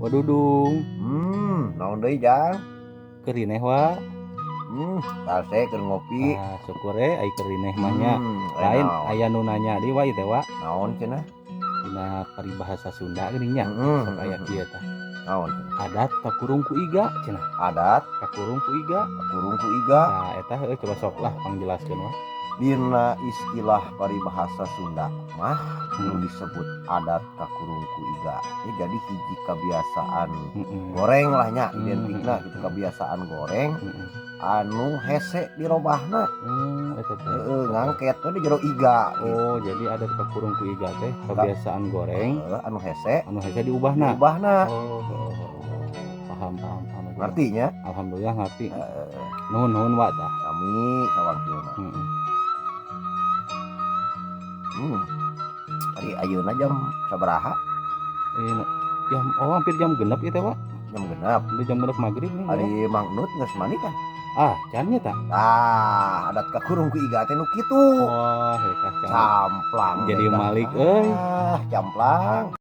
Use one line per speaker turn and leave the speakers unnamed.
Wa Dudung.
Naon deui, Jang?
Keur rineh, Wa?
Tase keur ngopi.
Ah, syukur ai keur rineh mah nya.
Lain
Lain aya nu nanya deui, Wa, ieu teh, Wa.
Naon cenah?
Dina paribahasa Sunda geuning nya. Sok aya kieu tah.
Naon cenah?
Adat kakurung ku iga cenah.
Adat
kakurung ku iga.
Kakurung ku iga.
Nah, eta heueuh, coba sok lah pangjelaskeun, Wa.
Dina istilah paribahasa Sunda mah nu disebut adat kakurung ku iga. Ini jadi hiji kebiasaan goreng lah nya, identikna gitu, kebiasaan goreng anu hese dirobahna.
Eta teh.
Heeh, ngangket we di jero iga gitu.
Oh, jadi adat kakurung ku iga teh kebiasaan goreng
Heeh, anu hese
anu hese diubahna.
Diubahna.
Oh. Paham, paham, paham.
Ngerti nya?
Alhamdulillah ngerti.
Heeh.
Nuhun, nuhun, Wa, tah.
Sami sawangsulna. Ari ayeuna jam sabaraha?
Eh, jam, oh, hampir jam 6 ieu teh, Wa.
Jam 6.
Udah jam 6 maghrib nih.
Ari Mang Nut geus mandi kan?
Ah, can nya tah.
Ah, adat kakurung ku iga teh nu kitu.
Wah, hekah.
Camplang.
Jadi
teh,
malik euy.
Ah, camplang.